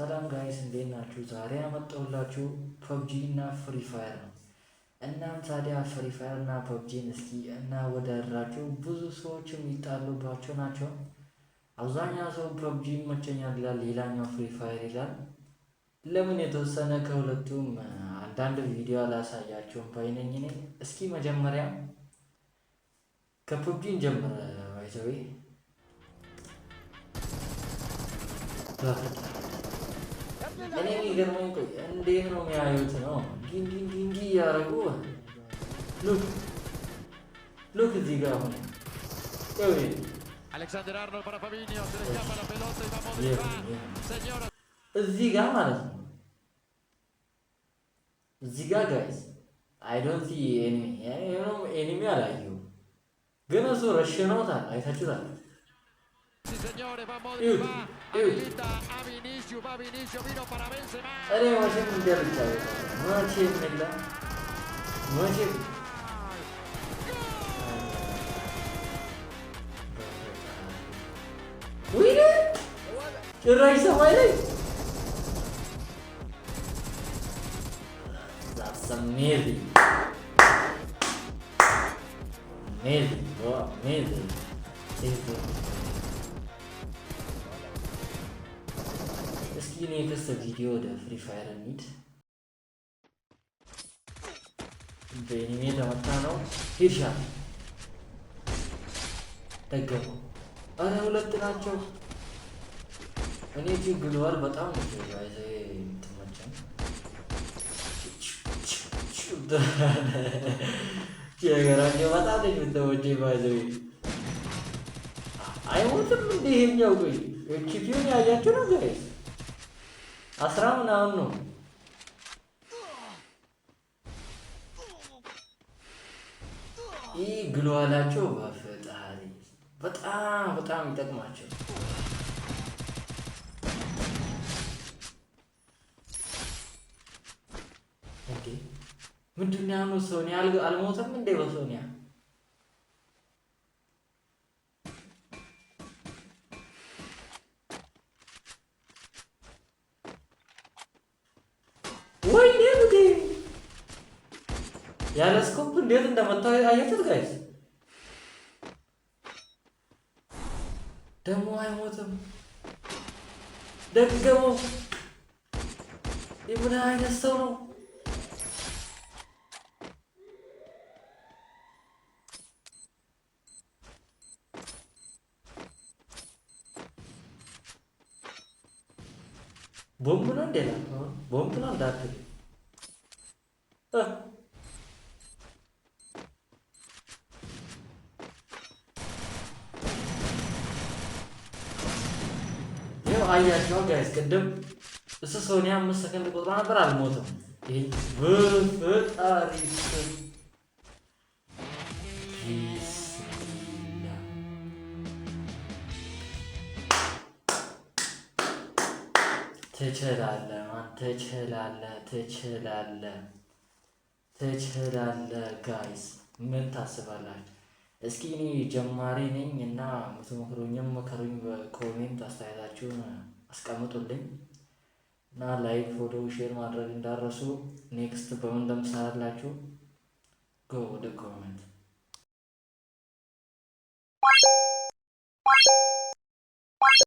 ሰላም guys፣ እንዴት ናችሁ? ዛሬ ያመጣሁላችሁ PUBG እና Free Fire ነው። እናም ታዲያ Free Fire እና PUBG ን እስኪ እናወዳድራቸው። ብዙ ሰዎች የሚጣሉባቸው ናቸው። አብዛኛው ሰው PUBG ይመቸኛል ይላል፣ ሌላኛው Free Fire ይላል። ለምን የተወሰነ ከሁለቱም አንዳንድ ቪዲዮ አላሳያቸውም ባይነኝ እኔ። እስኪ መጀመሪያ ከ PUBG እንጀምር። By the way፣ እኔ የሚገርመኝ ቆይ እንዴት ነው የሚያዩት ነው እንዲህ እንዲህ እንዲህ እንዲህ እያደረጉ። Look, look፣ እዚህ ጋር አሁን Alexander Arnold para Fabinho, se le escapa la pelota y va Modric, va. Señora. እዚህ ጋር ማለት ነው። እዚህ ጋር guys, I don't see enemy፣ enemy አላየሁም፣ ግን እሱ ረሽኖታል። አይታችሁታል። Sí, señores, va Modric, Iu, va. Iu. Habilita a Vinicius, va Vinicius, vino para Benzema. እኔ መቼም እንደልጫወት መቼም የለም መቼም። ወይኔ፣ ጭራሽ ሰማይ ላይ። That's amazing. Amazing, bro. Amazing. This is እስኪ next ቪዲዮ ወደ Free Fire እንሂድ። በ enemy የተመታ ነው። Headshot ደገመው። አረ ሁለት ናቸው። እኔ እጅ gloo wall በጣም ነው የምትመቸኝ። ነገራቸው በጣም ነው የምትመቸኝ። By the way፣ አይሞትም እንደ ይሄኛው። ቆይ HP ውን ያያችሁ ነው guys፣ 10 ምናምን ነው። ይህ gloo wall ኣቸው በፈጣሪ በጣም በጣም ይጠቅማቸው። እንዴ፣ ምንድን ነው ያኑ? ሶኒያ አልሞተም እንዴ በሶኒያ? ወይኔ ጉዴ! ያለ scope እንዴት እንደመታው አያችሁት guys? ደግሞ አይሞትም። ደገመው። የምን አይነት ሰው ነው? ቦምብ ነው እንዴ? ላከው ቦምብ ነው እንዳትል። ይኸው አያቸው guys፣ ቅድም እሱ ሶኒያ 5 ሰከንድ ቆጥሮ ነበር፣ አልሞትም። ይሄ በፈጣሪ ስም ቢስሚላ። ትችላለህ man፣ ትችላለህ፣ ትችላለህ፣ ትችላለህ። Guys፣ ምን ታስባላችሁ? እስኪ እኔ ጀማሪ ነኝ እና የምትመክሩኝም ምከሩኝ፣ በ comment አስተያየታችሁን አስቀምጡልኝ እና like፣ follow፣ share ማድረግ እንዳትረሱ። Next በምን እንደምሰራላችሁ go ወደ comment።